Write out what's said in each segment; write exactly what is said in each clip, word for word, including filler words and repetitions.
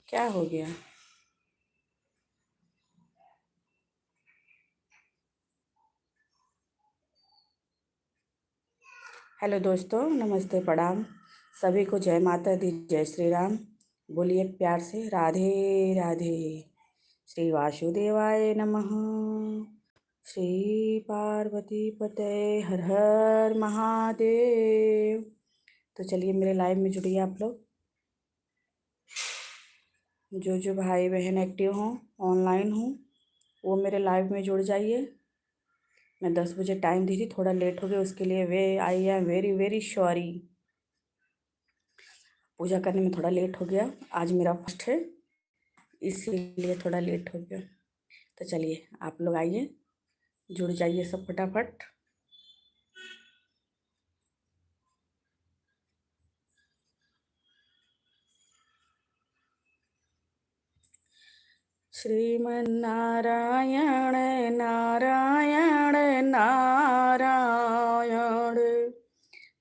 क्या हो गया? हेलो दोस्तों, नमस्ते, प्रणाम। सभी को जय माता दी, जय श्री राम। बोलिए प्यार से राधे राधे। श्री वासुदेवाय नमः। श्री पार्वती पते हर हर महादेव। तो चलिए मेरे लाइव में जुड़िए आप लोग। जो जो भाई बहन एक्टिव हों, ऑनलाइन हों, वो मेरे लाइव में जुड़ जाइए। मैं दस बजे टाइम दी थी, थोड़ा लेट हो गया, उसके लिए वे, I am very very sorry। पूजा करने में थोड़ा लेट हो गया, आज मेरा फर्स्ट है, इसीलिए थोड़ा लेट हो गया। तो चलिए आप लोग आइए, जुड़ जाइए सब फटाफट। श्रीमन्नारायण नारायण नारायण,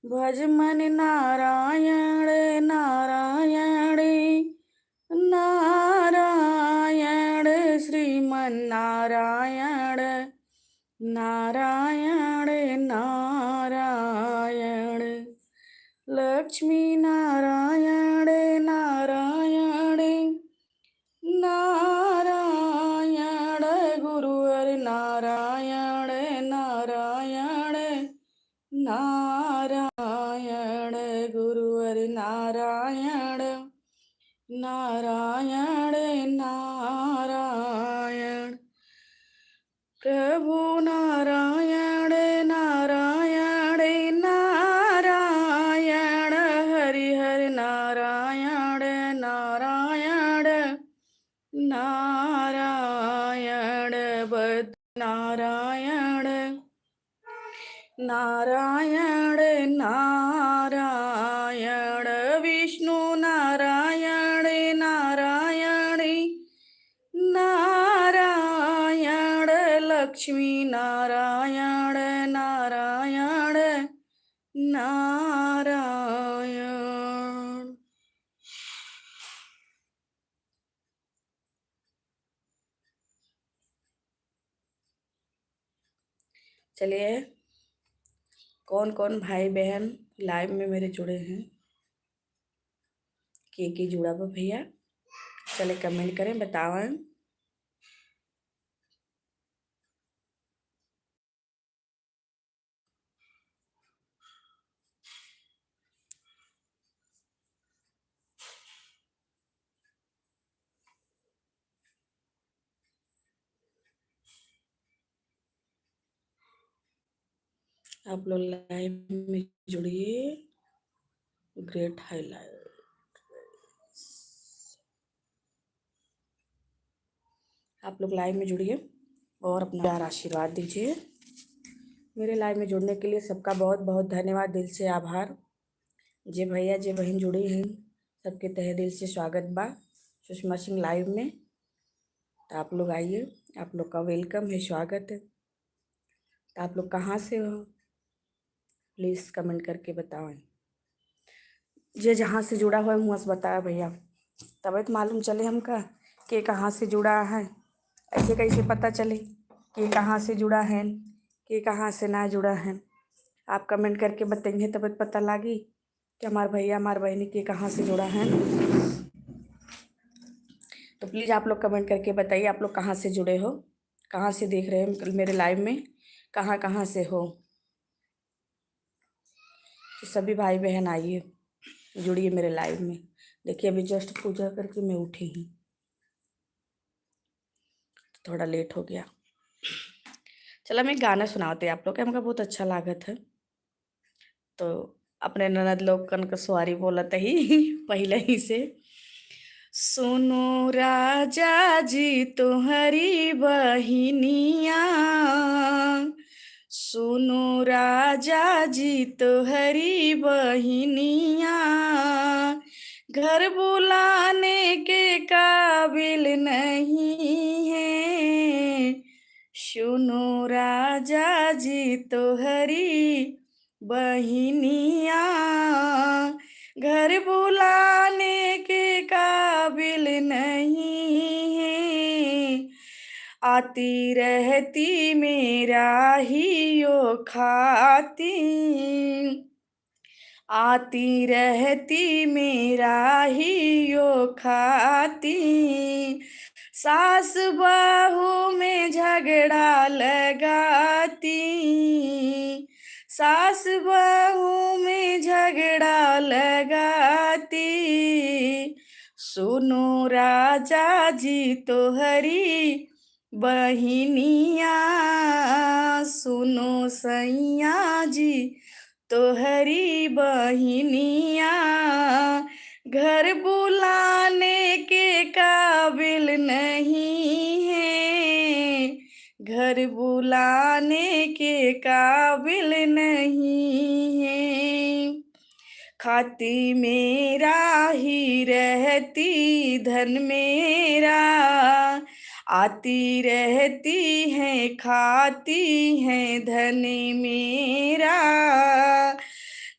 भज मन नारायण नारायण नारायण, श्रीमन्नारायण नारायण नारायण, लक्ष्मी नारायण नारायण नारायण, गुरुवर नारायण नारायण नारायण, गुरुवर नारायण नारायण नारायण, प्रभु नारायण नारायण नारायण, हरिहर नारायण नारायण नारायण, बद नारायण नारायण नारायण, विष्णु नारायण नारायण नारायण, लक्ष्मी नारायण नारायण नारायण। चलिए, कौन कौन भाई बहन लाइव में मेरे जुड़े हैं, के के जुड़ा बा भैया, चले कमेंट करें, बतावें। आप लोग लाइव में जुड़िए, ग्रेट हाईलाइट। आप लोग लाइव में जुड़िए और अपना प्यार आशीर्वाद दीजिए। मेरे लाइव में जुड़ने के लिए सबका बहुत बहुत धन्यवाद, दिल से आभार। जे भैया जे बहन जुड़ी हैं, सबके तहे दिल से स्वागत बा सुषमा सिंह लाइव में। तो आप लोग आइए, आप लोग का वेलकम है, स्वागत है। तो आप लोग कहाँ से हो, प्लीज कमेंट करके बतावें। जे जहाँ से जुड़ा होए, हुआँ से बतावे भैया, तबे तो मालूम चले हमका के कहाँ से जुड़ा है। ऐसे कैसे पता चले के कहाँ से जुड़ा है, के कहाँ से ना जुड़ा है? आप कमेंट करके बताइए, तबे तो पता लागी कि हमार भैया, हमार बहनी के कहाँ से जुड़ा है। तो प्लीज आप लोग कमेंट करके बताइए, आप लोग कहाँ से जुड़े हो, कहाँ से देख रहे हैं मेरे लाइव में, कहाँ कहाँ से हो। तो सभी भाई बहन आइए, जुड़िए मेरे लाइव में। देखिए, अभी जस्ट पूजा करके मैं उठी हूँ, थोड़ा लेट हो गया। चला, मैं गाना सुनावते आप लोग के, हमका बहुत अच्छा लागत है। तो अपने ननद लोगन का सॉरी बोलत ही पहले ही से। सुनो राजा जी तोहरी बहिनिया, सुनो राजा जी तोहरी बहिनिया, घर बुलाने के काबिल नहीं है। सुनो राजा जी तोहरी बहिनिया, घर बुलाने के काबिल नहीं है। आती रहती मेरा ही यो खाती, आती रहती मेरा ही यो खाती, सास बहू में झगड़ा लगाती, सास बहू में झगड़ा लगाती। सुनो राजा जी तोहरी बहिनिया, सुनो सैया जी तोहरी बहिनिया, घर बुलाने के काबिल नहीं है, घर बुलाने के काबिल नहीं है। खाती मेरा ही रहती धन मेरा, आती रहती है खाती है धन मेरा।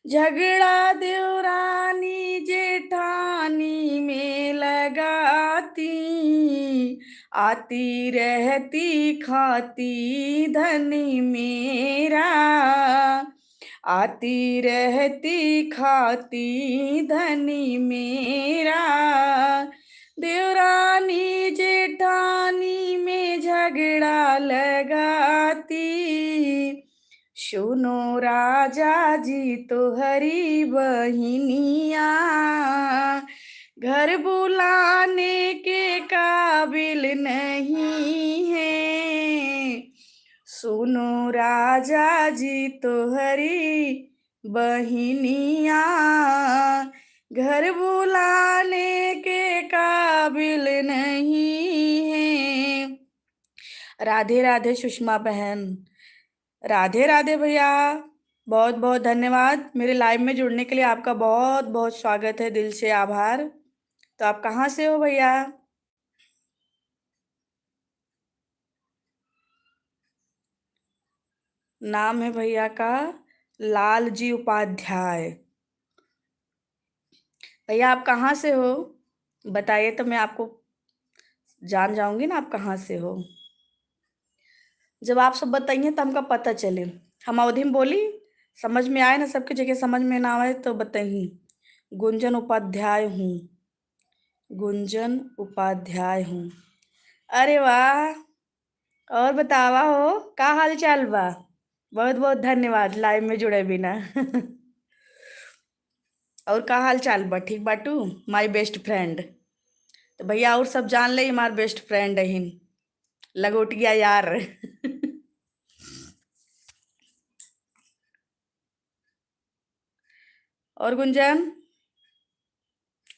झगड़ा देवरानी जेठानी में लगाती, आती रहती खाती धन मेरा, आती रहती खाती धन मेरा। देवरानी जेठानी में झगड़ा लगाती, सुनो राजा जी तोहरी बहिनिया, घर बुलाने के काबिल नहीं है। सुनो राजा जी तोहरी बहिनिया, घर बुलाने के काबिल नहीं है। राधे राधे सुषमा बहन। राधे राधे भैया, बहुत बहुत धन्यवाद। मेरे live में जुड़ने के लिए आपका बहुत बहुत स्वागत है, दिल से आभार। तो आप कहाँ से हो भैया? नाम है भैया का लाल जी उपाध्याय। भैया, आप कहाँ से हो? बताइए तो मैं आपको जान जाऊंगी ना आप कहाँ से हो। जब आप सब बताइए तो हमका पता चले। हम अवधी में बोली, समझ में आए ना सबके, जगह समझ में ना आए तो बताइए। गुंजन उपाध्याय हूँ, गुंजन उपाध्याय हूँ। अरे वाह, और बतावा हो, का हाल चाल बा? बहुत बहुत धन्यवाद live में जुड़े बिना। और का हाल चाल बा, ठीक बाटू? My best friend। तो भैया, और सब जान ले, हमार best friend अहिन, लंगोटिया यार। और गुंजन,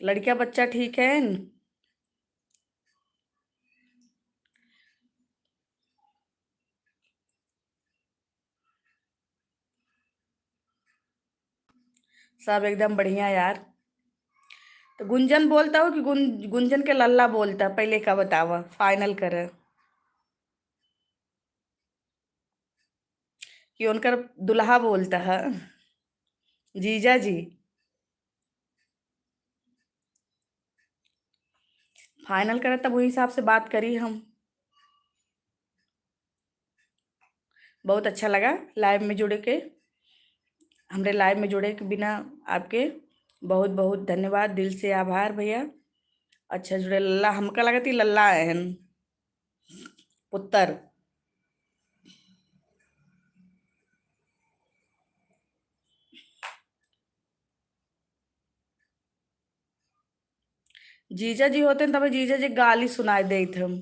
लड़किया बच्चा ठीक है? सब एकदम बढ़िया यार। तो गुंजन बोलता हो कि गुन-, गुंजन के लल्ला बोलता, पहले का बतावा, final कर कि उनकर दुल्हा बोलता है, जीजा जी। Final करा, तब वही हिसाब से बात करी हम। बहुत अच्छा लगा live में जुड़े के, हमरे live में जुड़े के बिना आपके बहुत बहुत धन्यवाद, दिल से आभार भैया। अच्छा जुड़े लल्ला, हमका लगत ही लल्ला आए हैं पुत्तर। जीजा जी होते न तबे जीजा जी गाली सुनाई देत हम।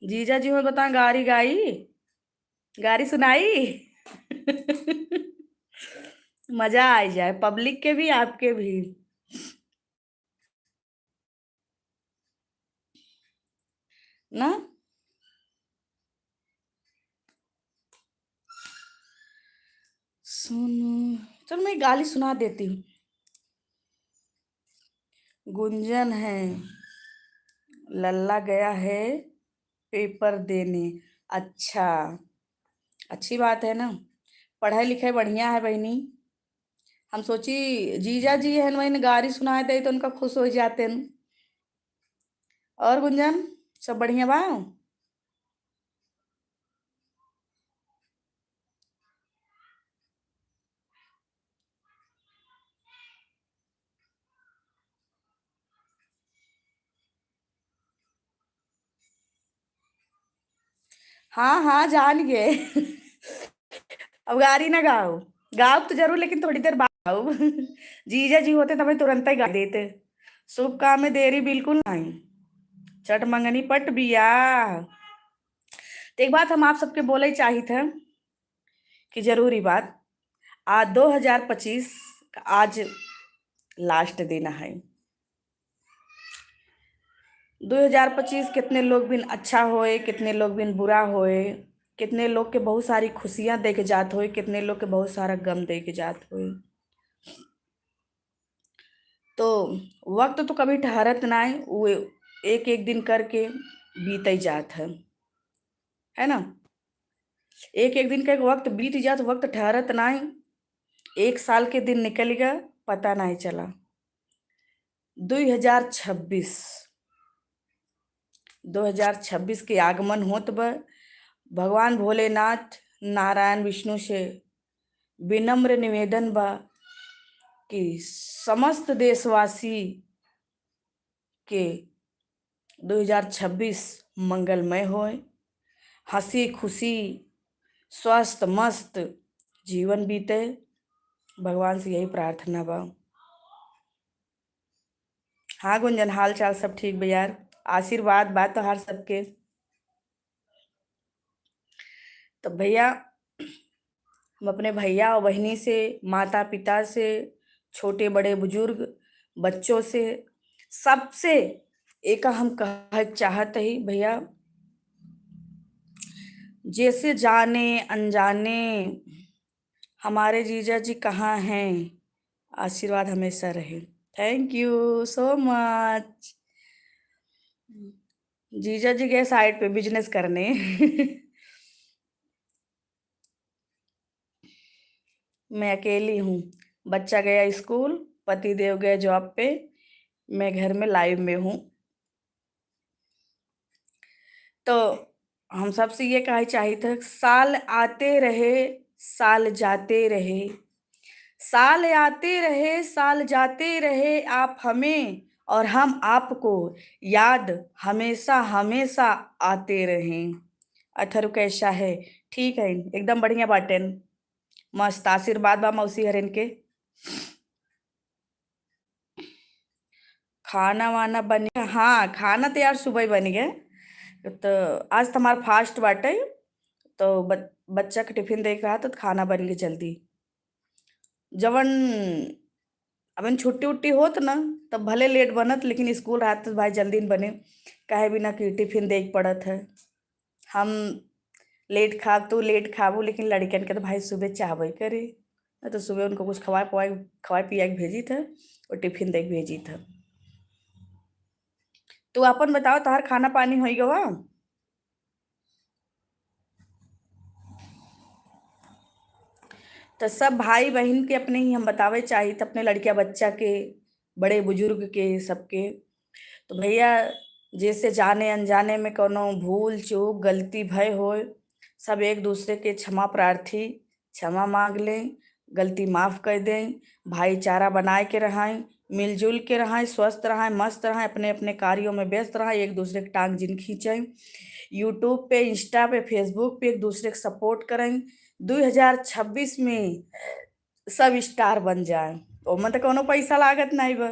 जीजा जी हो बताएं गारी गाई, गारी सुनाई। मजा आ जाए public के भी, आपके भी। ना? सुनो, चल मैं गाली सुना देती हूँ। गुंजन है, लल्ला गया है paper देने। अच्छा, अच्छी बात है ना, पढ़ाई लिखाई बढ़िया है बहिनी। हम सोची जीजा जी हन, वही गारी सुनाए दे तो उनका खुश हो जाते हैं। और गुंजन, सब बढ़िया बा? हाँ, हाँ, जान गए। अब गारी ना गाओ, गाओ तो जरूर, लेकिन थोड़ी देर बाद गाओ। जीजा जी होते तो हमें तुरंत ही गा देते। शुभ काम में देरी बिल्कुल नहीं, चट मंगनी पट बियाह। तो एक बात हम आप सबके बोले चाहित है कि जरूरी बात, आज दो हजार पच्चीस का आज last दिन है। दो हजार पच्चीस कितने लोग बिन अच्छा होए, कितने लोग बिन बुरा होए, कितने लोग के बहुत सारी खुशियाँ दे के जात होए, कितने लोग के बहुत सारा गम दे के जात होए। तो वक्त तो कभी ठहरत नाय, वो एक एक दिन करके बीते जात है, है ना? एक एक दिन का एक वक्त बीत जात, वक्त ठहरत नाय। एक साल के दिन निकल गया, पता नाय चला। दो हजार छब्बीस, दो हजार छब्बीस के आगमन होत बा। भगवान भोलेनाथ, नारायण, विष्णु से विनम्र निवेदन बा कि समस्त देशवासी के दो हजार छब्बीस मंगलमय होए, हँसी खुशी, स्वस्थ मस्त जीवन बीते। भगवान से यही प्रार्थना बा। हाँ गुंजन, हाल चाल सब ठीक बा यार, आशीर्वाद बा तोहार सबके। तो भैया, हम अपने भैया और बहिनी से, माता पिता से, छोटे बड़े बुजुर्ग, बच्चों से, सबसे एक हम कहे चाहत ही भैया, जैसे जाने अनजाने हमारे जीजा जी कहाँ हैं, आशीर्वाद हमेशा रहे। Thank you so much। जीजा जी गए site पे business करने। मैं अकेली हूँ, बच्चा गया स्कूल, पति देव गए job पे, मैं घर में live में हूँ। तो हम सबसे ये कहे चाहित है, साल आते रहे, साल जाते रहे, साल आते रहे, साल जाते रहे, आप हमें और हम आपको याद हमेशा, हमेशा आते रहें। अथर्व कैसा है? ठीक है, एकदम बढ़िया बाटेन। मस्त आशीर्वाद बा मौसी हरेन के। खाना वाना बन गया? हाँ, खाना तो यार सुबह ही बन गया। तो आज तो हमार fast बाटे, तो बच-, बच्चा के टिफिन देख रहा था, तो खाना बन गया जल्दी। जवन अबन छुट्टी उट्टी होत ना, तब भले लेट बनत, लेकिन स्कूल रहत तो भाई जल्दी न बने, काहे बिना कि टिफिन देख पड़त है। हम लेट खाब, तू लेट खाबू, लेकिन लड़कियन के तो भाई सुबह चाहबे करे, ना तो सुबह उनको कुछ खवाए पवाए, खवाए पियाए के भेजी था और टिफिन दे के भेजी था। तू अपन बताओ, तोहार खाना पानी होई गवा? तो सब भाई बहिन के अपने ही हम बतावे चाहित, अपने लड़किया बच्चा के, बड़े बुजुर्ग के, सबके। तो भैया, जैसे जाने अनजाने में कौनो भूल चूक गलती भय होए, सब एक दूसरे के क्षमा प्रार्थी, क्षमा मांग लें, गलती माफ कर दें, भाईचारा बनाए के रहें, मिलजुल के रहें, स्वस्थ रहें, मस्त रहें, अपने अपने कार्यों में व्यस्त रहें, एक दूसरे के टांग जिन खींचें। YouTube पे, Insta पे, Facebook पे एक दूसरे के support करें। दो हज़ार छब्बीस में सब star बन जाए, ओमन तो कौनो पैसा लागत नहीं बा,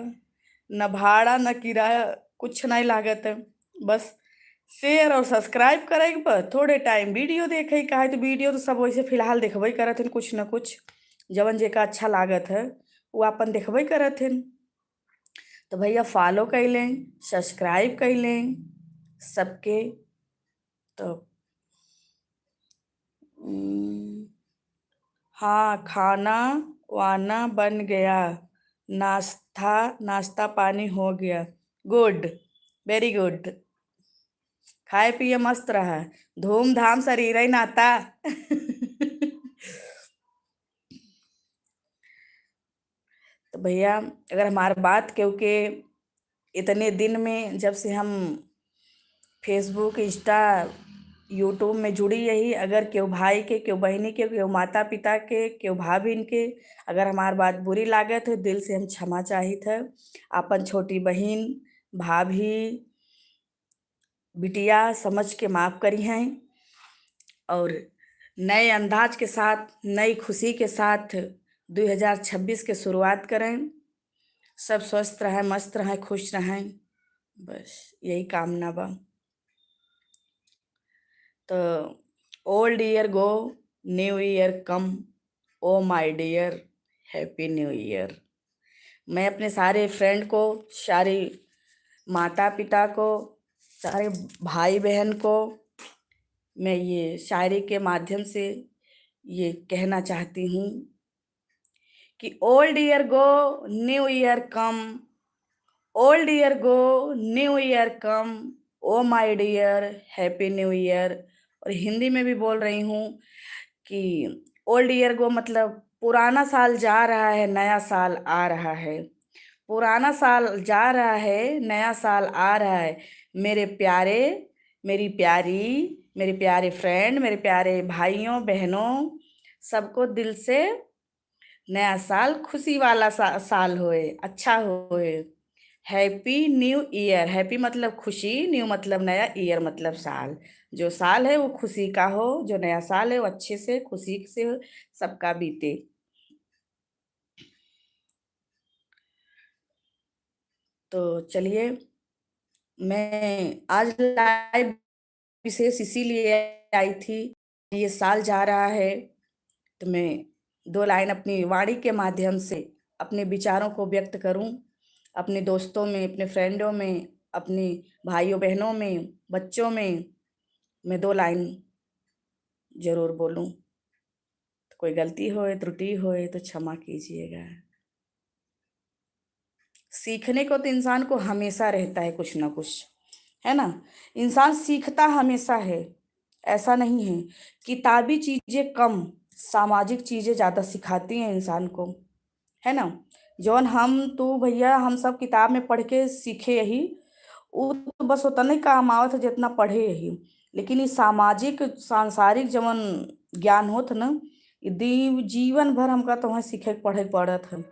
न भाड़ा न किराया, कुछ नहीं लागत है। बस share और subscribe करे के बा, थोड़े time video देखे, काहे तो video तो सब वैसे फिलहाल देखबे करत हन, कुछ न कुछ जवन जेका अच्छा लागत है वो अपन देखबे करत हन। तो भैया follow कर लें, subscribe कर लें सबके। तो, उम, हाँ, खाना वाना बन गया, नाश्ता, नाश्ता पानी हो गया। Good, very good। खाए पिए मस्त रहा, धूमधाम शरीर है नाता। तो भैया, अगर हमार बात केहू के इतने दिन में, जब से हम Facebook, Insta, YouTube में जुड़ी यही। अगर केहू भाई के, केहू बहिनी के, केहू माता पिता के, केहू भाभिन के अगर हमार बात बुरी लागत है, दिल से हम क्षमा चाहित है। आपन छोटी बहिन, भाभी, बिटिया समझ के माफ करिहैं। और नए अंदाज के साथ, नई खुशी के साथ दुई हजार छब्बीस के शुरुआत करें। सब स्वस्थ रहें, मस्त रहें, खुश रहें, बस यही कामना बा। तो old year go, new year come, oh my dear, happy new year। मैं अपने सारे friend को, सारे माता पिता को, सारे भाई बहन को मैं ये शायरी के माध्यम से ये कहना चाहती हूँ कि old year go, new year come, old year go, new year come, oh my dear, happy new year। और हिंदी में भी बोल रही हूँ कि old year go मतलब पुराना साल जा रहा है, नया साल आ रहा है। पुराना साल जा रहा है, नया साल आ रहा है। मेरे प्यारे, मेरी प्यारी, मेरे प्यारे friend, मेरे प्यारे भाइयों, बहनों, सबको दिल से नया साल खुशी वाला सा-, साल होए, अच्छा होए। Happy new year। Happy मतलब खुशी, new मतलब नया, year मतलब साल। जो साल है वो खुशी का हो, जो नया साल है वो अच्छे से, खुशी से सबका बीते। तो चलिए, मैं आज live विशेष इसीलिए आई थी, ये साल जा रहा है, तो मैं दो line अपनी वाणी के माध्यम से अपने विचारों को व्यक्त करूं, अपने दोस्तों में, अपने friendों में, अपने भाइयों बहनों में, बच्चों में मैं दो line जरूर बोलूं। तो कोई गलती होए, त्रुटि होए तो क्षमा कीजिएगा। सीखने को तो इंसान को हमेशा रहता है कुछ ना कुछ, है ना? इंसान सीखता हमेशा है, ऐसा नहीं है। किताबी चीजें कम, सामाजिक चीजें ज्यादा सिखाती हैं इंसान को, है ना? जौन हम, तू, भैया, हम सब किताब में पढ़ के सीखे यही, उ तो बस उतने काम आवत है जितना पढ़े यही, लेकिन ई सामाजिक, सांसारिक जवन ज्ञान होत न, ई दी-, जीवन भर हमका तोहें सीखे के पढ़े के पड़त है।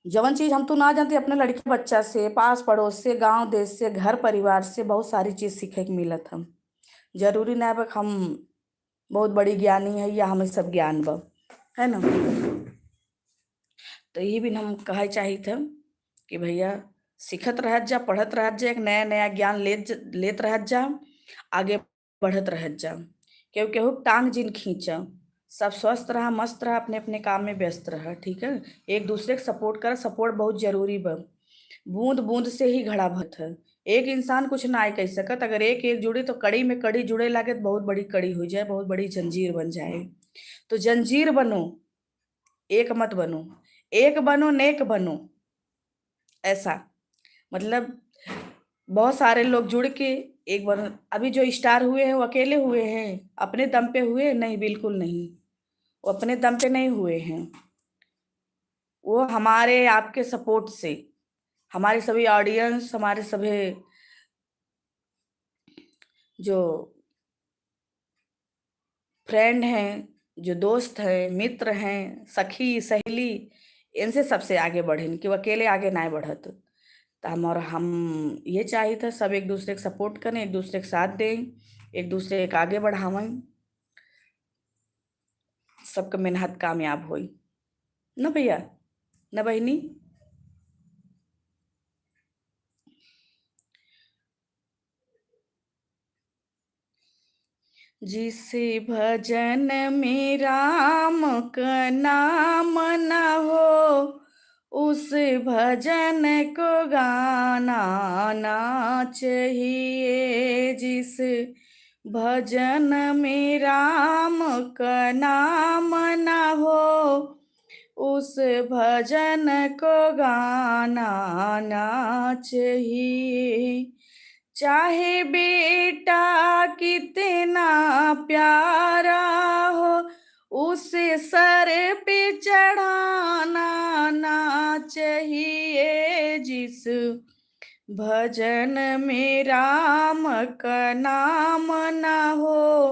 जवन चीज हम तू ना जानती, अपने लड़के बच्चा से, पास पड़ोस से, गांव देश से, घर परिवार से बहुत सारी चीज सीखे के मिलत है। जरूरी ना बा कि हम बहुत बड़ी ज्ञानी है या हमें सब ज्ञान बा, है ना? तो यही भी हम कहे चाहित है कि भैया, सीखत रहत जा, पढ़त रहत जा, एक नया नया ज्ञान लेत ज-, लेत रहत जा, आगे बढ़त रहत जा। केहू केहू के टांग जिन खींचा। सब स्वस्थ रहा, मस्त रहा, अपने अपने काम में व्यस्त रहा, ठीक है? एक दूसरे के support करा, support बहुत जरूरी बा। बूंद बूंद से ही घड़ा भरत है। एक इंसान कुछ ना कर सकत, अगर एक एक जुड़ी तो कड़ी में कड़ी जुड़े लागे तो बहुत बड़ी कड़ी हो जाए, बहुत बड़ी जंजीर बन जाए। तो जंजीर बनो, एक मत बनो, एक बनो, नेक बनो। ऐसा, मतलब, बहुत सारे लोग जुड़ के एक बार, अभी जो star हुए हैं, वो अकेले हुए हैं, अपने दम पे हुए? नहीं, बिल्कुल नहीं, वो अपने दम पे नहीं हुए हैं। वो हमारे, आपके support से, हमारे सभी audience, हमारे सभी जो friend हैं, जो दोस्त हैं, मित्र हैं, सखी, सहेली, इनसे सबसे आगे बढ़ेन, कि वो अकेले आगे नाय बढ़त। तो हम, और हम ये चाहित है सब एक दूसरे के support करें, एक दूसरे के साथ दें, एक दूसरे के आगे बढ़ावें, सबका मेहनत कामयाब होई। न भैया, न बहिनी? जिस भजन में राम का नाम न हो, उस भजन को गाना ना चाहिए। जिस भजन में राम का नाम न हो, उस भजन को गाना ना चाहिए। चाहे बेटा कितना प्यारा हो, उसे सर पे चढ़ाना ना चाहिए। जिस भजन में राम का नाम ना हो,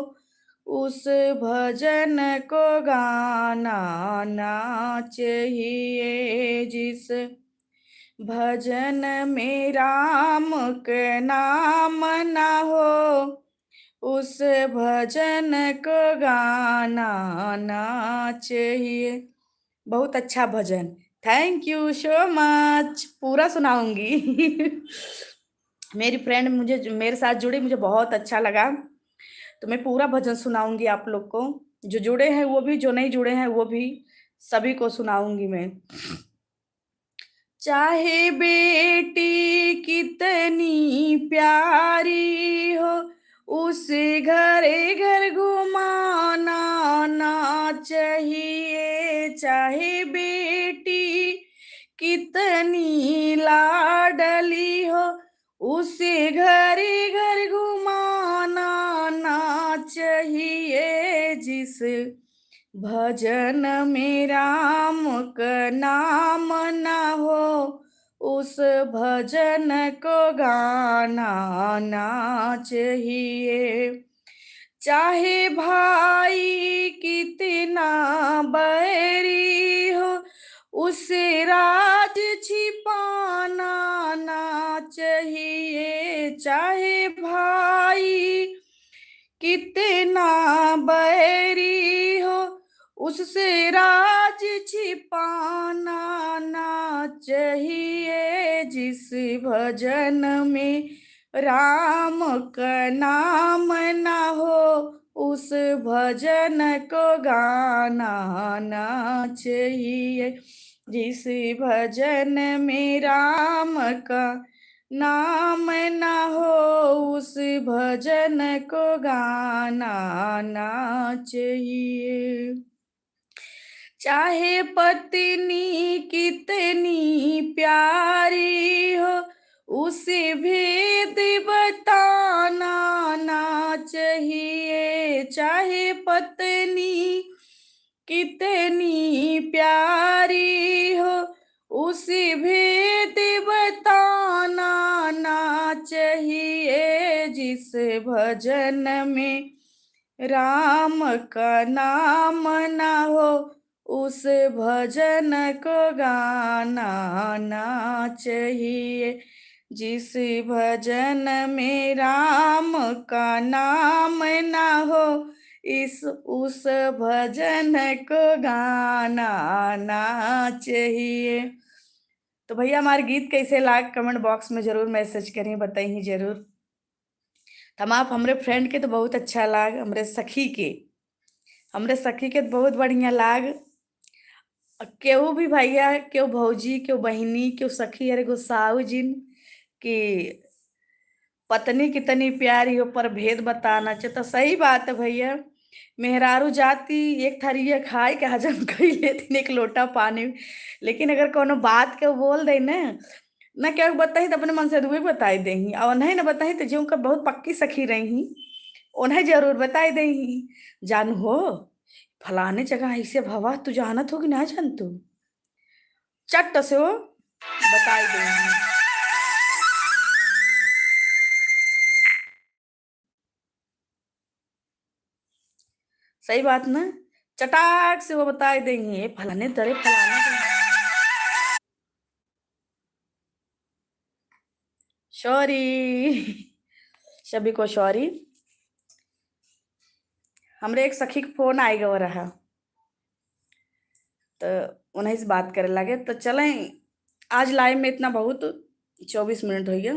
उस भजन को गाना ना चाहिए। जिस भजन में राम का नाम ना हो, उस भजन को गाना ना चाहिए। बहुत अच्छा भजन, thank you so much। पूरा सुनाऊंगी। मेरी फ्रेंड मुझे, मेरे साथ जुड़ी, मुझे बहुत अच्छा लगा, तो मैं पूरा भजन सुनाऊंगी आप लोग को। जो जुड़े हैं वो भी, जो नहीं जुड़े हैं वो भी, सभी को सुनाऊंगी मैं। चाहे बेटी कितनी प्यारी हो, उसे घर घर घुमाना ना चाहिए। चाहे बेटी कितनी लाडली हो, उसे घर घर घुमाना ना चाहिए। जिस भजन में राम का नाम ना हो, उस भजन को गाना ना चाहिए। चाहे भाई कितना बैरी हो, उसे राज छिपाना ना चाहिए। चाहे भाई कितना बैरी हो, उससे राज छिपाना ना चाहिए। जिस भजन में राम का नाम ना हो, उस भजन को गाना ना चाहिए। जिस भजन में राम का नाम ना हो, उस भजन को गाना ना चाहिए। चाहे पत्नी कितनी प्यारी हो, उसे भेद बताना ना चाहिए। चाहे पत्नी कितनी प्यारी हो, उसे भेद बताना ना चाहिए। जिस भजन में राम का नाम ना हो, उस भजन को गाना ना चाहिए। जिस भजन में राम का नाम ना हो, इस, उस भजन को गाना ना चाहिए। तो भैया, हमार गीत कैसे लाग, कमेंट बॉक्स में जरूर मैसेज करें, बताइए जरूर। तो हम आप हमरे फ्रेंड के तो बहुत अच्छा लाग, हमरे सखी के, हमरे सखी के तो बहुत बढ़िया लाग। केहू भी भैया, केहू भौजी, केहू बहिनी, केहू सखी, अरे गोसाऊ जिन की पत्नी कितनी प्यारी हो, पर भेद बताना चाहिए। तो सही बात है भैया, मेहरारू जाती एक थरिया खाए के हजम कर लेती एक लोटा पानी, लेकिन अगर कोनो बात के बोल दे ना, ना केहू बताई तो अपने मन से दुए बताई देही, और नहीं ना बताई तो जो उनका बहुत पक्की सखी रही, उन्हें जरूर बताई देही, जानू हो, फलाने जगह ऐसे भवा, तू जानत हो कि ना जान तू? चट से वो बताई देही। सही बात ना, चटाक से वो बताई देही, "ए फलाने तरे फलाने के।" सॉरी, सभी को सॉरी। हमरे एक सखी के फोन आए गवा रहा, तो उन्हीं से बात करे लगे। तो चलें, आज लाइव में इतना बहुत, चउबीस मिनट हो गया।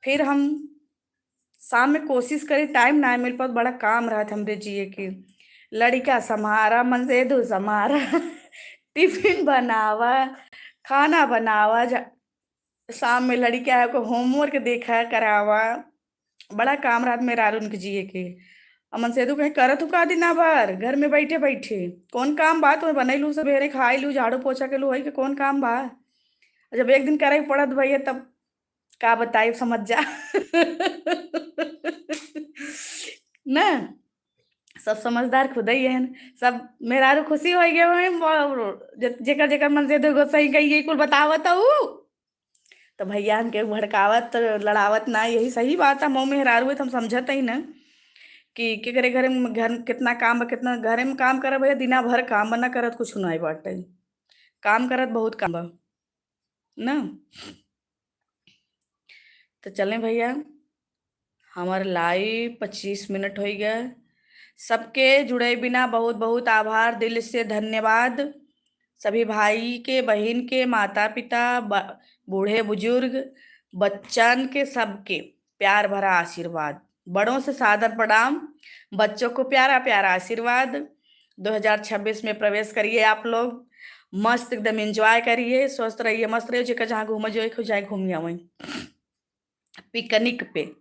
फिर हम शाम में कोशिश करी, टाइम ना मिल पात, बड़ा काम रहत हमरे जिए के। लड़िका सम्हारा, मनसेधू सम्हारा, टिफिन बनावा, खाना बनावा, जा-, शाम में लड़िका है को होमवर्क देखा, करावा, बड़ा काम रहत मेहरारून के जिए के। अ मनसेधू कहे, "करत हूँ का दिना भर घर में बैठे बैठे? कौन काम बा तुम्हें? बनैलू सबेरे, खाइलू, झाड़ू पोछा कैलू, वही के कौन काम बा?" जब एक दिन करे के पड़त भैया, तब का बताई, समझ जा। ना, सब समझदार खुद ही है, सब मेहरारू खुशी हो गए हैं, ब-, जे-, जेकर जेकर मनसेधू गोसाई गई, ये कुल बतावत हूँ। तो भैया, हम केहू भड़कावत, लड़ावत ना, यही सही बात है। मऊ मेहरारू है तो हम समझत ही ना कि के करे घरे में, घर में कितना काम बा, कितना घरे में काम करब भैया, दिना भर काम बा, ना करत कुछ नहीं बाटे, काम करत बहुत काम बा ना। तो चलें भैया, हमार live पच्चीस मिनट होइ गए। सबके जुड़े बिना बहुत बहुत आभार, दिल से धन्यवाद। सभी भाई के, बहिन के, माता पिता, ब-, बूढ़े बुजुर्ग, बच्चन के, सबके प्यार भरा आशीर्वाद। बड़ों से सादर प्रणाम, बच्चों को प्यारा प्यारा आशीर्वाद। दो हज़ार छब्बीस में प्रवेश करिए आप लोग, मस्त एकदम enjoy करिए, स्वस्थ रहिए, मस्त रहिए। जेकर जहाँ घूमे जो एक जाए घूम आवे picnic पे।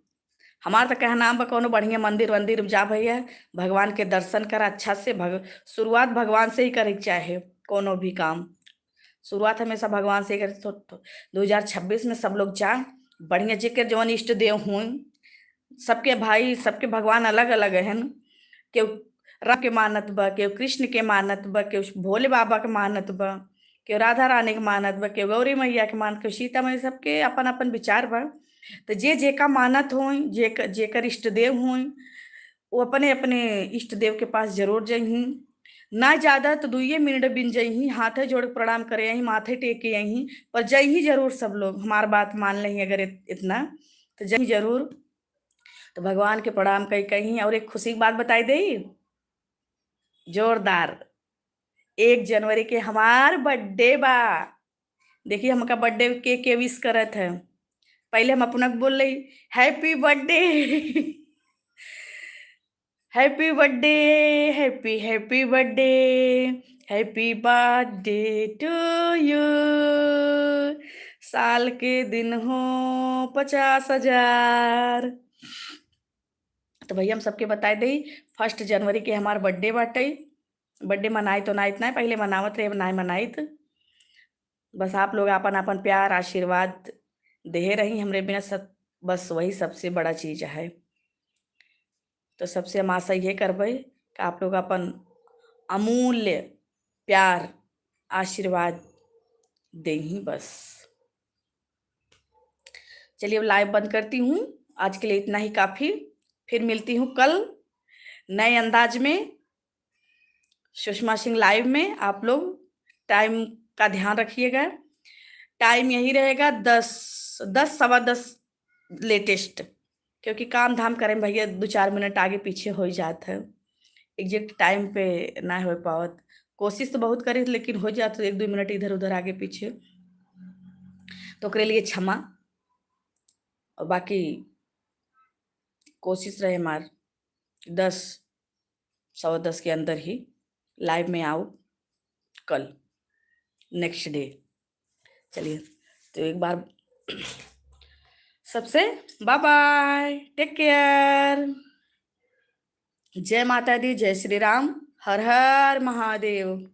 हमार तो कहना बा, कोनो बढ़िया मंदिर वंदिर में जा भैया, भगवान के दर्शन कर अच्छा से। भग-, शुरुआत भगवान से ही करे के चाहे, कोनो भी काम शुरुआत हमेशा भगवान से ही करे। तो, तो दो हज़ार छब्बीस में सब लोग जा बढ़िया, जेकर जवन इष्ट देव हुई, सबके भाई, सबके भगवान अलग अलग हन। केहू राम के मानत बा, केहू कृष्ण के मानत बा, केहू भोले बाबा के मानत बा, केहू राधा रानी के मानत बा, केहू गौरी मैया के मानत, केहू सीता मैया, सबके अपन अपन विचार बा। तो जे जेका मानत होई, जे, जेकर इष्ट देव होई, वो अपने अपने इष्ट देव के पास जरूर जइहीं। ना ज्यादा तो दुइये मिनट बिन जइहीं, हाथे जोड़ के प्रणाम करे अहीं, माथे टेके अहीं, पर जइहीं जरूर सब लोग। हमार बात मान लें अगर इत-, इतना, तो जइहीं जरूर। तो भगवान के प्रणाम कई कहीं। और एक खुशी की बात बताई देई, जोरदार, एक जनवरी के हमार birthday बा। देखिए, हमका birthday के के wish करत है। पहले हम अपना के बोल रही, "Happy birthday, happy birthday, happy, happy birthday, happy birthday to you।" साल के दिन हो पचास हजार। तो भैया, हम सबके बताए देई, first जनवरी के हमार birthday बाटे। Birthday मनाइत तो नाइत ना, पहले मनावत रहे, अब नाय मनाइत। बस आप लोग आपन आपन प्यार आशीर्वाद देहे रही हमरे बिना, सब, बस वही सबसे बड़ा चीज है। तो सबसे हम आशा ये करबे कि आप लोग अपन अमूल्य प्यार आशीर्वाद देही बस। चलिए, अब live बंद करती हूँ, आज के लिए इतना ही काफी। फिर मिलती हूँ कल नए अंदाज में सुषमा सिंह live में। आप लोग time का ध्यान रखिएगा, time यही रहेगा दस, दस, सवा दस latest, क्योंकि काम धाम करे में भैया दो चार मिनट आगे पीछे हो ही जात है, exact time पे ना हो पावत। कोशिश तो बहुत करे लेकिन हो जात एक दो मिनट इधर उधर आगे पीछे, तो ओकरे लिए क्षमा। और बाकी कोशिश रहे हमार दस, सवा दस के अंदर ही live में आओ कल, next day। चलिए, तो एक बार सबसे bye bye, take care, जय माता दी, जय श्री राम, हर हर महादेव।